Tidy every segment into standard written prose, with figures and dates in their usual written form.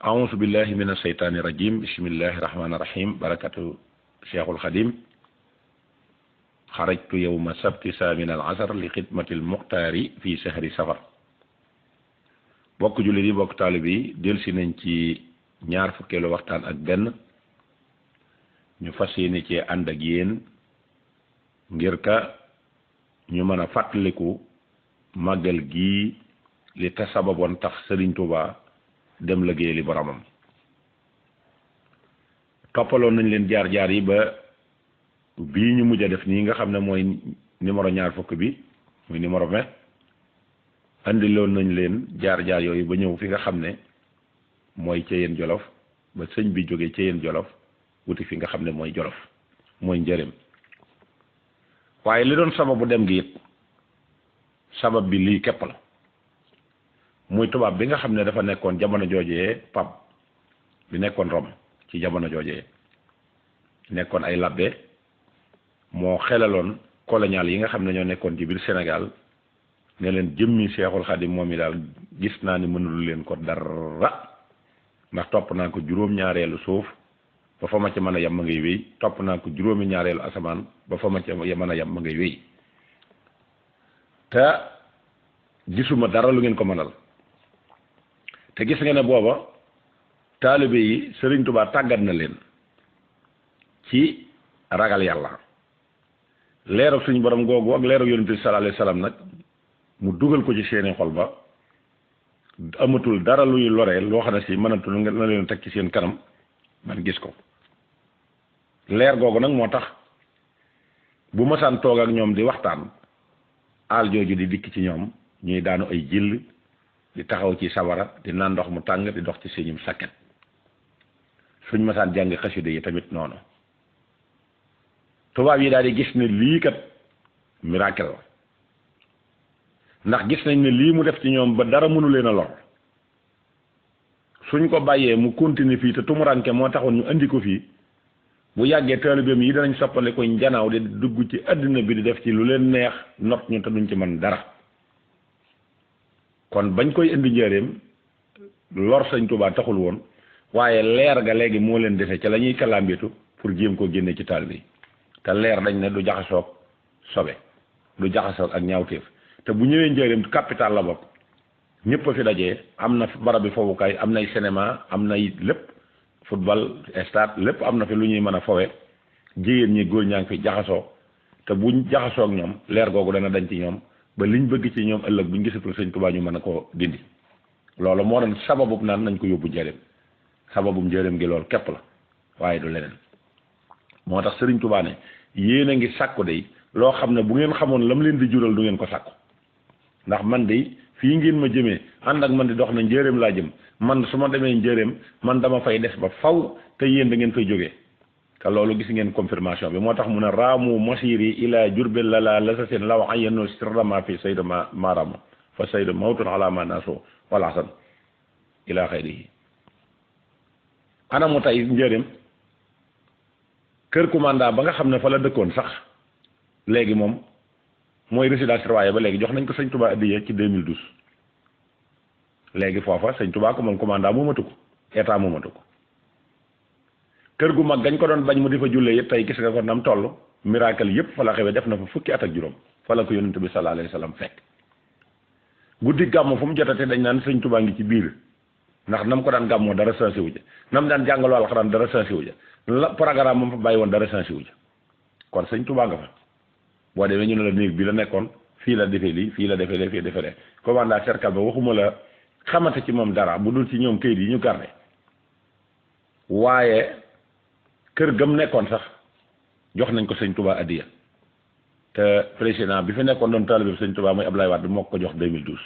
أعوذ بالله من الشيطان الرجيم بسم الله الرحمن الرحيم بركة شيخ الخديم خرجت يوم السبت الثامن العشر لخدمة المختار في شهر سفر bokk jullit yi bokk taalib yi dellusi nañ ci ñaar fukkeelu waxtaan ak benn ñu fas yéene ci ànd ak yéen ngir ka ñu mën a fàttaliku màggal gii li te sababoon tax Sëriñ Tuubaa dem liggéey li boromam toppaloon nañ leen jaar-jaar yi ba bii ñu mujj a def nii nga xam ne mooy numéro ñaar fukk bi muy numéro 20 andiloon nañ leen jaar-jaar yooyu ba ñëw fi nga xam ne mooy Ceyeen Jolof ba sëñ bi jógee Ceyeen Jolof wuti fi nga xam ne mooy Jolof mooy njëreem waaye li doon sababu dem gi it sabab bi lii képp la muy tubaab bi nga xam ne dafa nekkoon jamono joojee pap bi nekkoon Rome ci jamono joojee nekkoon ay labbe moo xelaloon colonial yi nga xam ne ñoo nekkoon ci biir Sénégal ne leen jëmmi Seexul Xadim moom yi daal gis naa ni mënul leen ko dara ndax topp naa ko juróom-ñaareelu suuf ba fa ma ci mën a yem ma ngay wéy topp naa ko juróomi ñaareelu asamaan ba fa ma ci mën a yem ma ngay wéy te gisuma dara lu ngeen ko mënal te gis nga ne booba taalibe yi Sëriñ Tuubaa tàggat na leen ci ragal yàlla leeru suñu borom googu ak leeru yonent bi sallallahu alayhi wasallam nag mu dugal ko ci seeni xol ba amatul dara luy loree loo xam ne si mënatul nga na leen teg ci seen kanam man gis ko leer googu nag moo tax bu masaan toog ak ñoom di waxtaan aal jooju di dikk ci ñoom ñuy daanu ay jill di taxaw ci sawara di naan ndox mu tàng di dox ci señum sakket suñ masaan jàng xasida yi tamit noonu tubaab yi daal di gis ne lii kat miracle la ndax gis nañ ne lii mu def ci ñoom ba dara mënu leen a lor suñ ko bàyyee mu continuer fii te tumuranke moo taxoon ñu andi ko fii bu yàggee taalibeem yi danañ soppale ko njanaaw di dugg ci àddina bi di def ci lu leen neex not ñu te duñ ci mën dara kon bañ koy indi njëreem lor Sëñ Tuubaa taxul woon waaye leer ga léegi moo leen dese ca la ñuy kalambitu pour jéem koo génne ci taalibe yi te leer dañ ne du jaxasoog sobe du jaxasoog ak ñaawteef te bu ñëwee njëreem capital la bopp ñëpp a fi dajee am na barab bi fowukaay am nay cinéma am nay lépp football stade lépp am na fi lu ñuy mën a fowe jigéen ñi góor ñaa ngi fi jaxasoo te buñ jaxasoo ak ñoom leer googu dana dañ ci ñoom ba liñ bëgg ci ñoom ëllëg buñ gisatul Sëñ Tuubaa ñu mën a koo dindi loolu moo doon sababub naan nañ ko yóbbu njëreem sababum njëreem gi loolu képp la waaye du leneen moo tax Sëriñ Tuubaa ne yéen a ngi sàkku de loo xam ne bu ngeen xamoon lam leen di jural du ngeen ko sàkku ndax man de fii ngeen ma jëmee ànd ak man di dox na njëreem laa jëm man su ma demee njëreem man dama fay des ba faw te yéen da ngeen fay jógee te loolu gis ngeen confirmation bi moo tax mu ne raamu masiri ila jurbel lala lasa seen law ayeno sirrama fi sayda marama fa sayda mawtun ala ma naso wala san ila xayrihi anamu tey njëreem kër commandant ba nga xam ne fa la dëkkoon sax léegi moom mooy résidence surveillée ba léegi jox nañ ko Sëñ Tuubaa addiya ci 2012 léegi foofa Sëñ Tuubaa ko moom commandant moomatu ko état moomatu ko kër gu mag gañ ko doon bañ mu di fa jullee yëpp tey gis nga ko nam toll miracle yëpp fa la xewee def na fa fukki at ak juróom fa la ko yonent bi sallallahu alayhi wasallam fekk guddi gàmmu fu mu jotate dañ naan Sëñ Tuubaa ngi ci biir ndax nam ko daan gàmmoo dara sensé wu ja nam daan jàngaloo alxuraan dara sensé wu ja la programme moom fa bàyyi woon dara sensé wu ja kon Sëñ Tuubaa nga fa boo demee ñu ne la néeg bi la nekkoon fii la defee lii fii la defee lee fii defee lee commandant cercle ba waxuma la xamante ci moom dara bu dul ci ñoom kayit yi ñu garde waaye kër gam nekkoon sax jox nañ ko Sëñ Tuubaa addiya te président bi fi nekkoon doon taalibe Sëñ Tuubaa muy Ablaye Wade moo ko jox 2012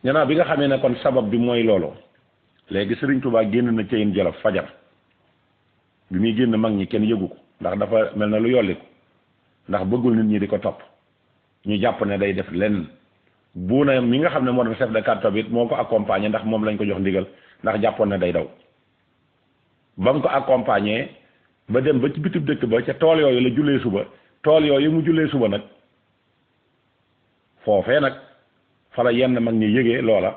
ñanaaw bi nga xamee ne kon sabab bi mooy loolu léegi Sëriñ Tuubaa génn na Ceyeen Jolof fajar bi muy génn mag ñi kenn yëgu ko ndax dafa mel na lu yolliku ndax bëggul nit ñi di ko topp ñu jàpp ne day def lenn buuna mi nga xam ne moo doon chef de canton bi moo ko accompagné ndax moom lañ ko jox ndigal ndax jàppoon ne day daw ba mu ko accompagné ba dem ba ci bitib dëkk ba ca tool yooyu la jullee suba tool yooyu mu jullee suba nag foofee nag fa la yenn mag ñi yëgee loola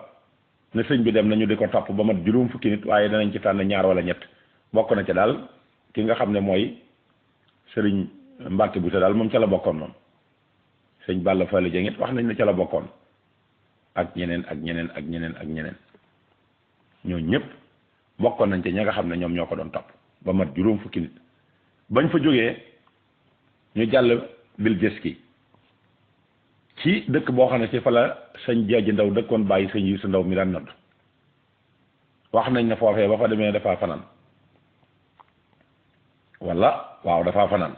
ne sëñ bi dem nañu di ko topp ba mat juróom fukki nit waaye danañ ci tànn ñaar wala ñett bokk na ci daal ki nga xam ne mooy sëriñ Mbàkke bu sa daal moom ca la bokkoon moom sëñ Balla Fally Dieng it wax nañ ne ca la bokkoon ak ñeneen ak ñeneen ak ñeneen ak ñeneen ñoo ñëpp bokkoon nañ ci ña nga xam ne ñoom ñoo ko doon topp ba mat juróom fukki nit bañ fa jógee ñu jàll Biljeski ci dëkk boo xam ne ci fa la sëñ Jaaji Ndaw dëkkoon bàyyi sëñ Yuusu Ndaw mi daan nodd wax nañ ne foofee ba fa demee dafaa fanaan wala waaw dafaa fanaan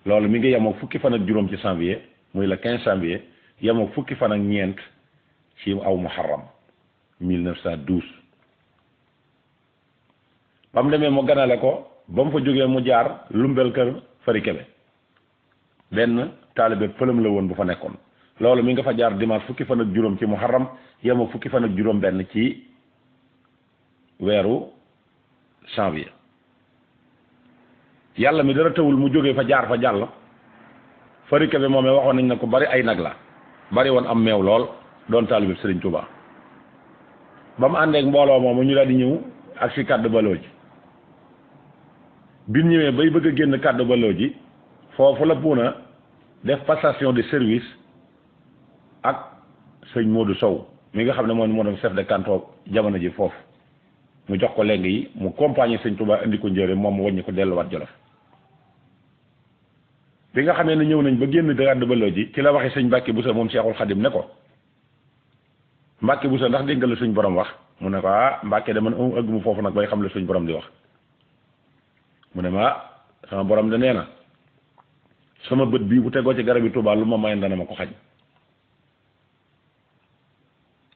loolu mi ngi yemoo fukki fan ak juróom ci janvier muy le 15 janvier yemoo fukki fan ak ñeent ci aw muharram 1912 ba mu demee mu ganale ko ba mu fa jógee mu jaar lumbel kër Fari Kebe benn taalibe fëlëm la woon bu fa nekkoon loolu mi nga fa jaar dimanche fukki fan ak juróom ci muharram yemoo fukki fan ak juróom benn ci weeru janvier yàlla mi dara tawul mu jógee fa jaar fa jàll Fari Kebe moomee waxoon nañ ne ko bari ay nag la bari woon am meew lool doon taalibe Sëriñ Tuubaa ba mu àndeek mbooloo moomu ñu daal di ñëw ak si kàddu baloo ji bi ñëwee bay bëgg a génn kàddu baloo ji foofu la puuna def passation de service ak sëñ Modou Sow mi nga xam ne moo doon chef de canton jamono ji foofu mu jox ko leng yi mu compagnie sëñ Tuubaa indi ko njëre moom mu wàññi ko delluwaat Jolof bi nga xamee ne ñëw nañ ba génn kàddu baloo ji ci la waxee sëñ Mbàkke Buso moom Seexul Xadim ne ko Mbàkke Buso ndax dégg nga la suñ borom wax mu ne ko Mbàkke de man ëgg mu foofu nag bay xam la suñ borom di wax mu ne ma sama borom de nee na sama bët bii bu tegoo ci garab yi Tuubaa lu ma mayoon dana ma ko xañ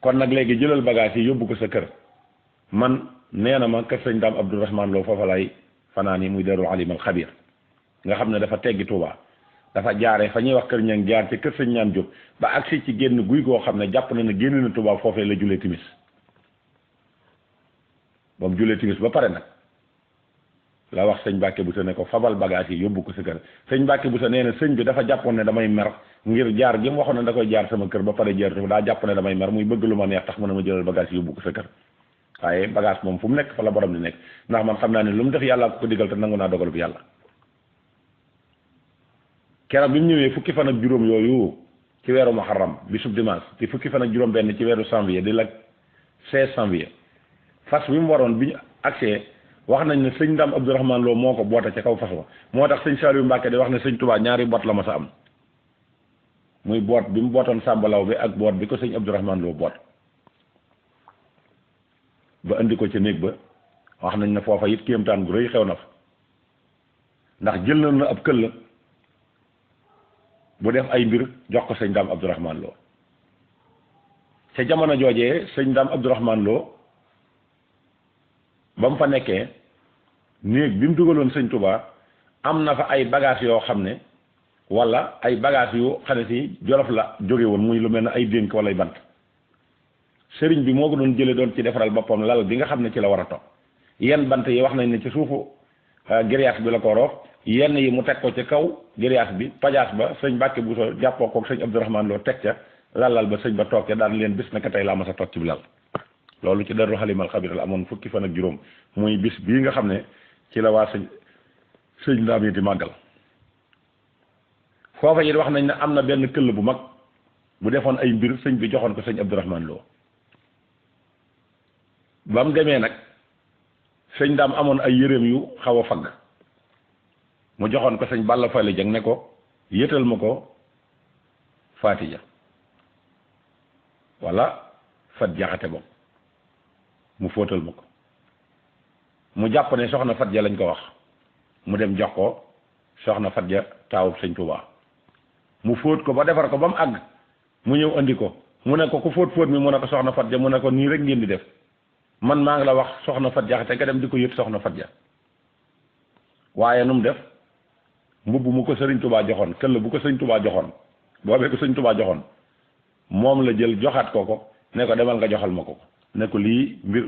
kon nag léegi jëlal bagage yi yóbbu ko sa kër man nee na ma kër sëñ Daam Abdourahman Lo foofa lay fanaan yi muy Daarul Alim al Xabir nga xam ne dafa teggi Tuubaa dafa jaaree fa ñuy wax kër ñang jaar ci kër sëñ ñaan Jóob ba agsi ci génn guy goo xam ne jàpp na ne génn na Tuubaa foofee la julee timis ba mu julee timis ba pare nag la wax sëñ Mbàkke Buso ne ko fabal bagage yi yóbbu ko sa kër sëñ Mbàkke Buso nee na sëñ bi dafa jàppoon ne damay mer ngir jaar gi mu waxoon ne da koy jaar sama kër ba pare jaar daa jàpp ne damay mer muy bëgg lu ma neex tax mu ne ma jëlal bagage yi yóbbu ko sa kër waaye bagage moom fu mu nekk fa la borom di nekk ndax man xam naa ne lu mu def yàlla ko digal te nangu naa dogal bu yàlla keroog bi mu ñëwee fukki fan ak juróom yooyu ci weeru muharram bi sub dimanche di fukki fan ak juróom benn ci weeru janvier di la 16 janvier fas bi mu waroon bi ñu agsee wax nañ ne sëñ Daam Abdourahman Lo moo ko boote ca kaw fas wa moo tax sëñ Saliou Mbàkke di wax ne sëñ Tuubaa ñaari boot la ma sa am muy boot bi mu bootoon sàmbalaw bi ak boot bi ko sëñ Abdourahman Lo boot ba indi ko ca néeg ba wax nañ ne foofa it kéemtaan gu rëy xew na fa ndax jël na ab këll bu def ay mbir jox ko sëñ Daam Abdourahman Lo ca jamono joojee sëñ Daam Abdourahman Lo ba mu fa nekkee néeg bi mu dugaloon sëñ Tuubaa am na fa ay bagages yoo xam ne wala ay bagages yu xam ne si Jolof la jóge woon muy lu mel ne ay dénk wala ay bant sëriñ bi moo ko doon jële doon ci defaral boppam lal bi nga xam ne ci la war a toog yenn bant yi wax nañ ne ci suufu grillage bi la ko roof yenn yi mu teg ko ci kaw grillage bi pajaas ba sëñ Mbàkke Buso jàppoo ko sëñ Abdourahman Lo teg ca lalal ba sëñ ba toog ca daal leen bis naka tey laa ma sa toog ci bi lal loolu ci Daarul Alim al Xabir la amoon fukki fan ak juróom muy bis bii nga xam ne ci la waa sëñ Ndaam yi di màggal foofa it wax nañ ne am na benn këll bu mag bu defoon ay mbir sëñ bi joxoon ko sëñ Abdourahman Lo ba mu demee nag sëñ Ndaam amoon ay yëreem yu xaw a fagg mu joxoon ko sëñ Balla Fally Dieng ne ko yëtal ma ko Faatija wala Fat Jaxate boobu mu fóotal ma ko mu jàpp ne soxna Fat Ja lañ ko wax mu dem jox ko soxna Fat Ja taawub sëñ Tuubaa mu fóot ko ba defar ko ba mu àgg mu ñëw andi ko mu ne ko ku fóot mi mu ne ko soxna Fat Ja mu ne ko nii rek ngeen di def man maa ngi la wax soxna Fat Jaxate nga dem di ko yët soxna Fat Ja waaye nu mu def mbubb mu ko sëriñ Tuubaa joxoon këll bu ko sëñ Tuubaa joxoon boobee ko sëñ Tuubaa joxoon moom la jël joxaat ko ne ko demal nga joxal ma ko ne ko lii mbir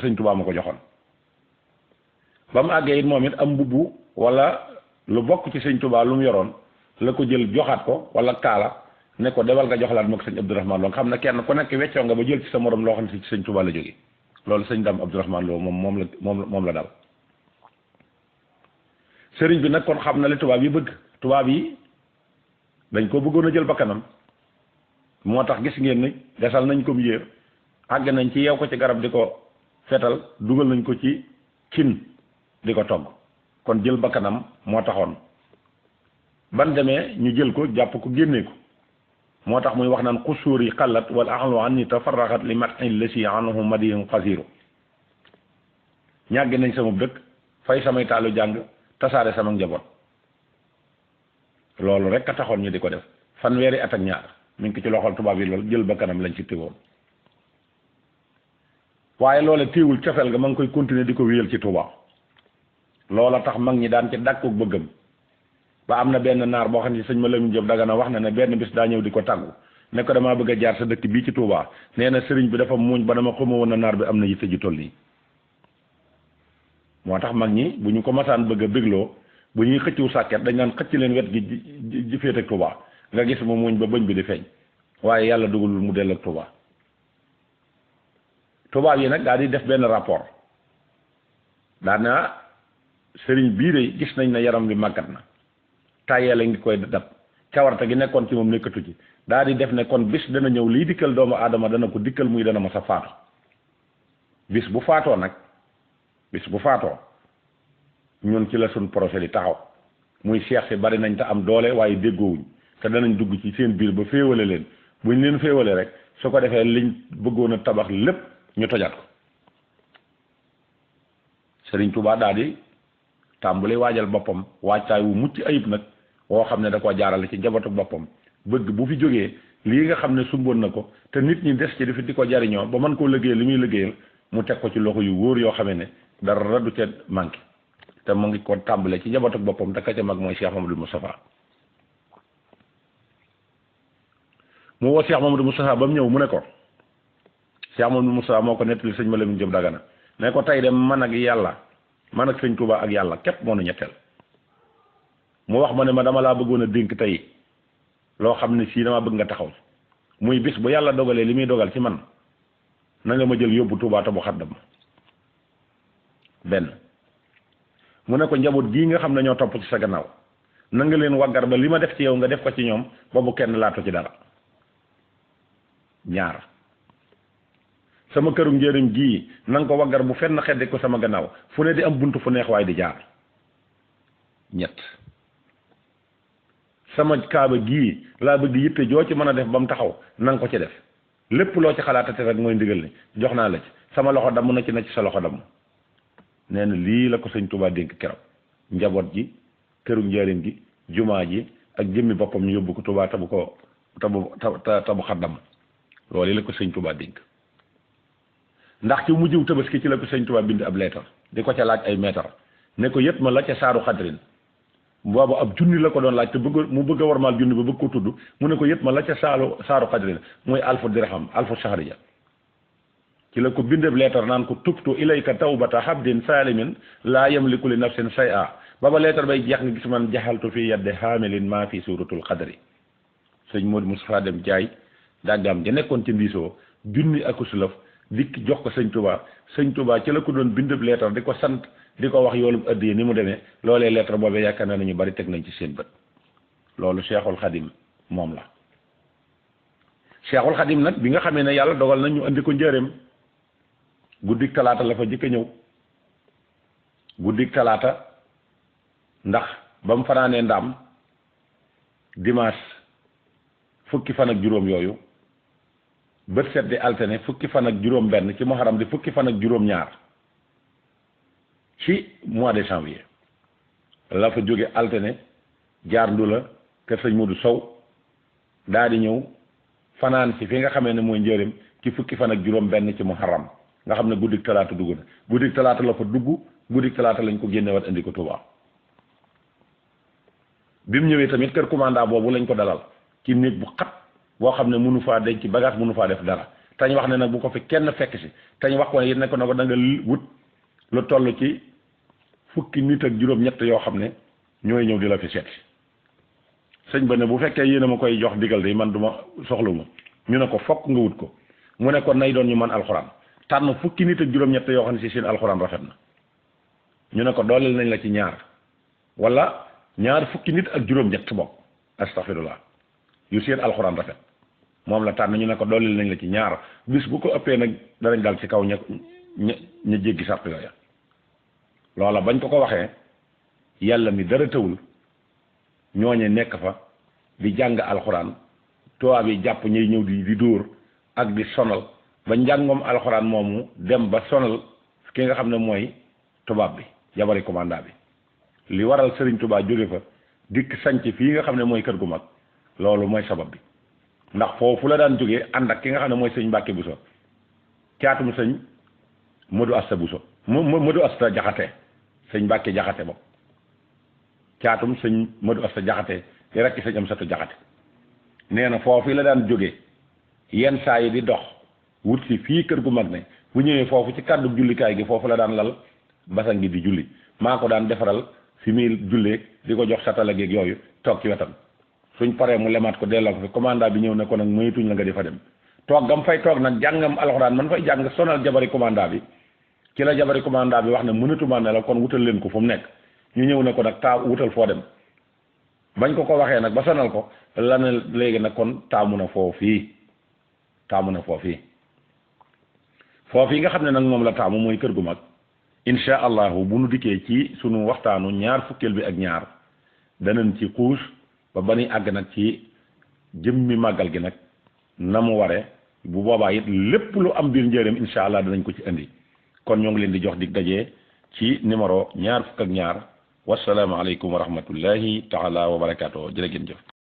sëñ Tuubaa ma ko joxoon ba mu àggee it moom it am mbubb wala lu bokk ci sëñ Tuubaa lu mu yoroon la ko jël joxaat ko wala kaala ne ko demal nga joxlaat ma ko sëñ Abdourahmane Lo nga xam ne kenn ku nekk weccoo nga ba jël ci sa morom loo xam ne ci sëñ Touba la jóge loolu sëñ Dame Abdourahmane Lo moom la dal sëriñ bi nag kon xam na li tubaab yi bëgg tubaab yi dañ ko bëggoon a jël bakkanam moo tax gis ngeen ni desal nañ ko mu yéer àgg nañ ci yeew ko ci garab di ko fetal dugal nañ ko ci cin di ko togg kon jël bakkanam moo taxoon ban demee ñu jël ko jàpp ko génnee ko moo tax muy wax naan xusuur yi xalat wal ahlu an ni tafarraxat li matxi lasi anhu madihum xasiru ñàgg nañ sama dëkk fay samay taalu jàng tasaare sama njaboot loolu rek a taxoon ñu di ko def fanweeri at ak ñaar mi ngi ko ci loxol tubaab yi loolu jël bakkanam lañ ci teewoon waaye loola téewul cofeel ga ma ngi koy continuer di ko wéyal ci Tuubaa loola tax mag ñi daan ci dàkku bëggam ba am na benn naar boo xam ne sëñ ma Lamin Jóob Dagana wax na ne benn bis daa ñëw di ko tàggu ne ko damaa bëgg a jaar sa dëkk bii ci Tuubaa nee na sëriñ bi dafa muuñ ba dama xuma woon na naar bi am na yitte ji toll nii moo tax mag ñi bu ñu ko masaan bëgg a bégloo bu ñuy xëcciw sàkket dañ naan xëcc leen wet gi ji féet ak Tuubaa nga gis mu muuñ ba bëñ bi di feeñ waaye yàlla dugalul mu dell ak Tuubaa tubaab yi nag daal di def benn rapport daana sëriñ bii de gis nañ ne yaram bi màggat na tàyyee la ngi koy dab cawarte gi nekkoon ci moom nekkatu ci daal di def ne kon bis dana ñëw lii dikkal doomu aadama dana ko dikkal muy dana ma sa faatu bis bu faatoo nag bis bu faatoo ñun ci la suñ projet di taxaw muy seex si bari nañ te am doole waaye déggoowuñ te danañ dugg ci seen biir ba féewale leen buñ leen féewale rek su ko defee liñ bëggoon a tabax lépp ñu tojaat ko Sëriñ Tuubaa daal di tàmbali waajal boppam waajtaay wu mucc ayib nag woo xam ne da koo jaarale ci njabootu boppam bëgg bu fi jógee lii nga xam ne sumboon na ko te nit ñi des ci di ko jariñoo ba mën koo liggéeyal li muy liggéeyal mu teg ko ci loxo yu wóor yoo xamee ne dara du ca manqué te mu ngi ko tàmbale ci njabootu boppam te ka ca mag mooy Cheikh Mamadou Moustapha mu woo Cheikh Mamadou Moustapha ba mu ñëw mu ne ko Cheikh Mamadou Moustapha moo ko nettali sëñ ma Lamin Jóob Dagana ne ko tey de man ak yàlla man ak sëñ Tuubaa ak yàlla képp moo nu ñetteel mu wax ma ne ma dama laa bëggoon a dénk tey loo xam ne sii dama bëgg nga taxaw muy bis bu yàlla dogalee li muy dogal ci man na nga ma jël yóbbu Tuubaa te bu xaddam benn mu ne ko njaboot gii nga xam ne ñoo topp ci sa gannaaw na nga leen waggar ba li ma def ci yow nga def ko ci ñoom ba bu kenn laatu ci dara ñaar sama këru njëriñ gii na nga ko waggar bu fenn xeddi ko sama gannaaw fu ne di am buntu fu neex waay di jaar ñett sama kaaba gii laa bëgg yitte joo ci mën a def ba mu taxaw na nga ko ci def lépp loo ci xalaatate rek mooy ndigal ni jox naa la ci sama loxo damm na ci sa loxo damm nee na lii la ko sëñ Tuubaa dénk keroog njaboot ji këru njëriñ gi jumaa ji ak jëmmi boppam ñu yóbbu ko Tuubaa tabu xaddam loolu la ko sëñ Tuubaa dénk ndax ci mujjiw tabaski ci la ko sëñ Tuubaa bind ab leetar di ko ca laaj ay meetar ne ko yët ma la ca saaru xadrin boobu ab junni la ko doon laaj te mu bëgg a warmaal junni ba bëgg ko tudd mu ne ko yët ma la ca saaru xadrin muy alfu dirham alfu shahriya ci la ko bindab leetar naan ko tubtu ilayka tawbata habdin salimin laa yamliku li nafsin shay'a baba leetar bay jeex nga gis man jaxaltu fi yadde haamilin maa fi suratul qadri sëñ Modou Moustapha dem jaay dàggaam ja nekkoon ci ndiisoo junni ak usulaf dikk jox ko sëñ Touba ci la ko doon bindab leetar di ko sant di ko wax yoolu addiye ni mu demee loolee leetar boobee yaakaar naa ne ñu bari teg nañ ci seen bët loolu Cheikhul Khadim moom la Cheikhul Khadim nag bi nga xamee ne yàlla dogal na ñu andi ko njëreem guddik talaata la fa jëkk a ñëw guddik talaata ndax ba mu fanaanee ndaam dimanche fukki fan ak juróom yooyu bët set di altine fukki fan ak juróom benn ci muharram di fukki fan ak juróom ñaar ci mois de janvier la fa jóge altine jaar Ndula kër sëñ Modou Sow daa di ñëw fanaan ci fi nga xamee ne mooy njëriñ ci fukki fan ak juróom benn ci muharram nga xam ne guddik talaata dugg na guddik talaata la fa dugg guddik talaata lañ ko génne wat indi ko Touba bi mu ñëwee tamit kër commandant boobu lañ ko dalal ci néeg bu xat boo xam ne mënu faa denc bagage mënu faa def dara tañ wax ne nag bu ko fi kenn fekk si tañ wax ko ne it ne ko da nga wut lu toll ci fukki nit ak juróom-ñett yoo xam ne ñooy ñëw di la fi seet sëñ ba ne bu fekkee yéen a ma koy jox digal de man du ma soxla ma ñu ne ko fokk nga wut ko mu ne kon nay doon ñu man alxuraan tànn fukki nit ak juróom-ñett yoo xam ne si seen alxuraan rafet na ñu ne ko dooleel nañ la ci ñaar wala ñaar fukki nit ak juróom-ñett bokk astaghfirullah yu seen alxuraan rafet moom la tànn ñu ne ko dooleel nañ la ci ñaar bis bu ko ëppee nag danañ dal ci kaw ña jéggi sart yooya loola bañ ko waxee yàlla mi dara tëwul ñooñe nekk fa di jàng alxuraan tubaab yi jàpp ñuy ñëw di dóor ak di sonal ba njàngoom alxuraan moomu dem ba sonal ki nga xam ne mooy tubaab bi jabari commanda bi li waral Serigne Touba jóge fa dikk sanc fii nga xam ne mooy kër gu mag loolu mooy sabab bi ndax foofu la daan jógee ànd ak ki nga xam ne mooy sëñ Mbàkke Buso caatum sëñ Modou Asta Buso Modou Asta Jaxate sëñ Mbàkke Jaxate bopp caatum sëñ Modou Asta Jaxate di rekk sëñ Amsatu Jaxate nee na foofu la daan jógee yenn saa yi di dox wut si fii kër gu mag ne bu ñëwee foofu ci kàddu jullikaay gi foofu la daan lal basan gi di julli maa ko daan defaral fi muy jullee di ko jox satala geeg yooyu toog ci wetam suñ paree mu lemaat ko delloo ko fi commandant bi ñëw ne ko nag moytuñ la nga di fa dem toog gam fay toog nag jàngam alxuraan man fay jàng sonal jabari commandant bi ci la jabari commandant bi wax ne mënatuma ne la kon wutal leen ko fu mu nekk ñu ñëw ne ko nag taa wutal foo dem bañ ko waxee nag ba sonal ko la ne léegi nag kon taamu na foofii foofii nga xam ne nag moom la taamu mooy kër gu mag insha allahu bu nu dikkee ci sunu waxtaanu ñaar fukkeel bi ak ñaar danañ ci xuus ba bani àgg nag ci jëmmi màggal gi nag na mu ware bu boobaa it lépp lu am biir njëriñ insha allah danañ ko ci indi kon ñoo ngi leen di jox dig dajee ci numéro ñaar fukk ak ñaar wassalaamu aleykum wa rahmatullahi taala wa barakaatu jërë ngeen jëf